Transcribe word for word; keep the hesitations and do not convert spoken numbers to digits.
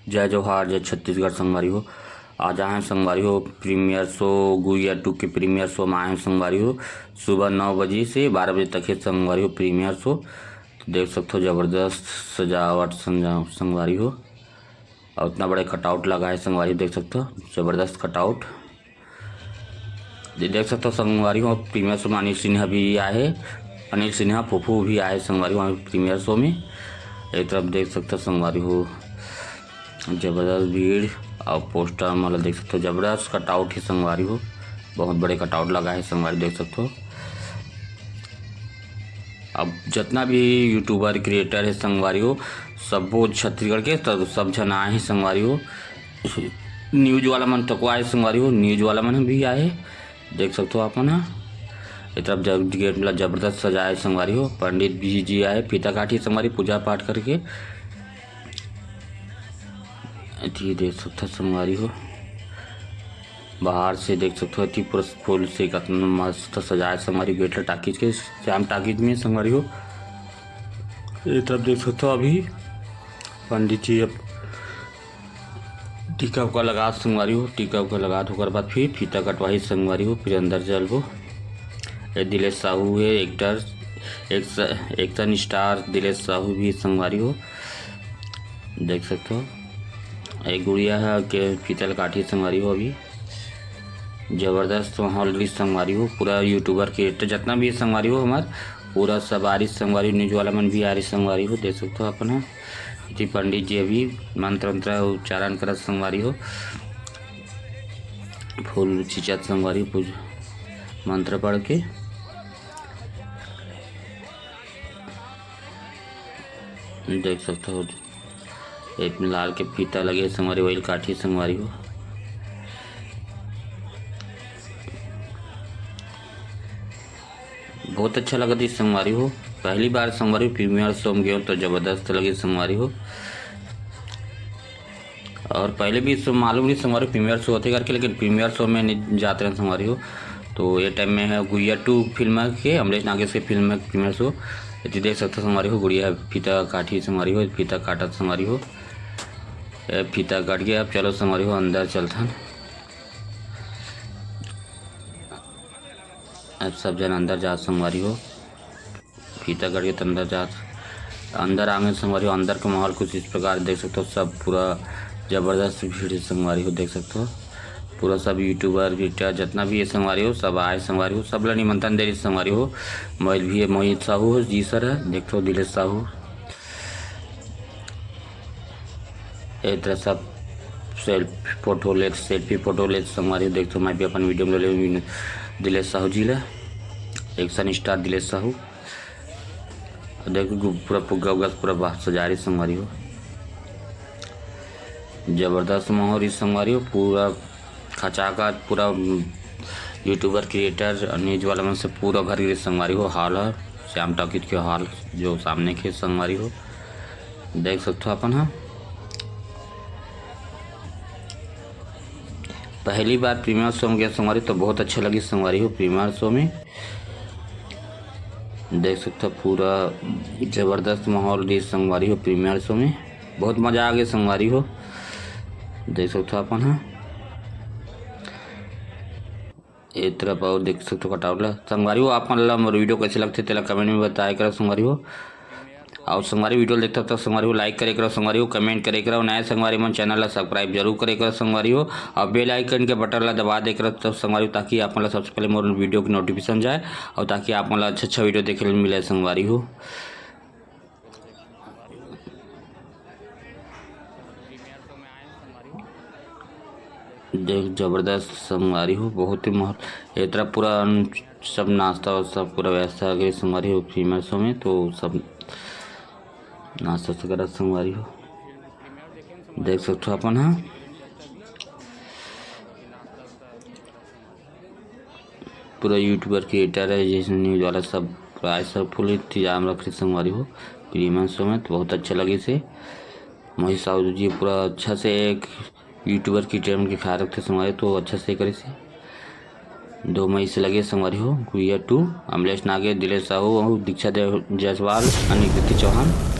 जय जोहार, जय छत्तीसगढ़ संगवारी हो। आज आए हैं संगवारी हो premiere show, गुइया टू के premiere show में आए हैं संगवारी हो। सुबह नौ बजे से बारह बजे तक है संगवारी हो premiere show। तो देख सकते हो जबरदस्त सजावट संजा-, संगवारी हो। और उतना बड़े कटआउट लगा है संगवारी हो, देख सकते हो जबरदस्त कटआउट। ये देख सकते हो संगवारी हो premiere show में अनिल सिन्हा भी आए, अनिल सिन्हा फूफू भी आए संगवारी हो premiere show में। एक तरफ देख सकते हो संगवारी हो जबरदस्त भीड़ और पोस्टर मतलब देख सकते हो जबरदस्त कटआउट है संगवारी हो, बहुत बड़े कटआउट लगा है संगवारी देख सकते हो। अब जितना भी यूट्यूबर क्रिएटर है संगवारी हो, सब वो छत्तीसगढ़ के तो सब झन आए हैं संगवारी हो। न्यूज वाला मन तको आए संगवारी हो, न्यूज वाला मन भी आए, देख सकते हो अपन ह। ये तरफ जब गेट मतलब जबरदस्त सजाए संगवारी हो, पंडित भी जी आए, फीता काटी संगवारी पूजा पाठ करके। जी देख सकते हो संगवारी हो, बाहर से देख सकते हो एती पूरा फूल से कतना मस्त सजाए संगवारी गेट ल टाकीज के, श्याम टाकीज में संगवारी हो। ये तरफ देख सकते हो अभी पंडित जी अब टीका उका लगा संगवारी हो, टीका उका लगा ओकर बाद फिर फीता कटवाही संगवारी हो, फिर अंदर चलबो। ये दिलेश साहू है actor, x-, action star Dilesh Sahu भी संगवारी हो, देख सकते हो। एक गुड़िया है के फीता ल काटी संगवारी हो अभी। जबरदस्त माहौल रही संगवारी हो, पूरा यूट्यूबर क्रिएटर जितना भी संगवारी हो हमार, पूरा सब आ रही संगवारी हो, न्यूज वाला मन भी आ रही संगवारी हो, देख सकते हो अपन ह। इति पंडित जी अभी मंत्र मंत्र उच्चारण करत संगवारी हो, फूल छिंचत संगवारी हो, पूज मंत्र पढ़ के देख सकते हो। एक लाल के फीता लगे हे संगवारी, वही काठी संगवारी हो। बहुत अच्छा लगत हे संगवारी हो। पहली बार संगवारी हो premiere show में गयो तो जबरदस्त लगे संगवारी हो। और पहले भी सो मालूम नहीं संगवारी premiere show होथे करके, लेकिन premiere show में नहीं जात रहे संगवारी हो। तो ये टाइम में है गुइया टू फिल्म के, अमलेश नागेश के फिल्म के premiere show। ये देख सकते हो संगवारी हो, गुड़िया फीता काठी संगवारी हो, फीता काटत संगवारी हो। ए, फीता कट गया। अब चलो संगवारी हो, अंदर चलथन। अब सब जन अंदर जात संगवारी हो, फीता कट के अंदर जात, अंदर आगे संगवारी हो। अंदर का माहौल कुछ इस प्रकार देख सकते हो, सब पूरा जबरदस्त भीड़ है संगवारी हो, देख सकते हो। पूरा सब यूट्यूबर क्रिएटर जितना भी है संगवारी हो, सब आए संगवारी हो, सब ला निमंत्रण दे रही संगवारी हो। मोहित भी है, मोहित साहू हो जी सर है, देख सकते हो दिलेश साहू। ए तरह सब सेल्फी फोटो लेत, सेल्फी फोटो लेत संगवारी हो। देख सकते हो, मैं भी अपन वीडियो में ले लेंगे दिलेश साहू जी ला। Action star Dilesh Sahu. देखो गु-, पूरा फुग्गा उग्गा से पूरा बाहर सजा रही संगवारी हो। जबरदस्त माहौल रही संगवारी हो, पूरा खचाखच पूरा, उम, यूट्यूबर क्रिएटर और न्यूज वाला मन से पूरा भर गिरे संगवारी हो। हॉल है श्याम टॉकीज के हॉल जो सामने के संगवारी हो, देख सकते हो अपन हा। पहली बार प्रीमियर शो में गए संगवारी तो बहुत अच्छा लगी संगवारी हो प्रीमियर शो में। देख सकते हो पूरा जबरदस्त माहौल रही संगवारी हो प्रीमियर शो में। बहुत मजा आ गया संगवारी हो। देख सकते हो अपन हा। ए तरफ और देख सकते हो कटावला। संगवारी हो, आप मन ला मोर वीडियो कैसे लगथे तेला कमेंट में बताए करो संगवारी हो। और संगवारी वीडियो देखते हो तो संगवारी हो लाइक करे करो संगवारी हो, कमेंट करे करो, नए संगवारी मन चैनल ला सब्सक्राइब जरूर करे करो संगवारी हो। और बेल आइकन के बटन ला दबा दे करो तब संगवारी हो, ताकि आप मन ला सबसे पहले मोर वीडियो की नोटिफिकेशन जाए और ताकि आप मन ला अच्छा अच्छा वीडियो देखे मिले संगवारी हो। देख, जबरदस्त संगवारी हो, बहुत ही महत-, ए तरफ पूरा सब नाश्ता वास्ता पूरा व्यवस्था करे संगवारी हो। प्रीमियर शो में तो सब नाश्ता वास्ता करत संगवारी हो, देख सकथो अपन ह। पूरा यूट्यूबर क्रिएटर है, जैसे न्यूज वाला सब, पूरा आए सब फुल इंतजाम रखे संगवारी हो। प्रीमियर शो में तो बहुत अच्छा लगिस हे। मोहित साहू जी पूरा अच्छा से एक यूट्यूबर के टीम के ख्याल रखते संगवारी, तो अच्छा से करिस हे। दो मई से लगे संगवारी हो गुरिया टू, अमलेश नागे, दिलेश साहू अउ दीक्षा देव जायसवाल, अनिल कीर्ति चौहान।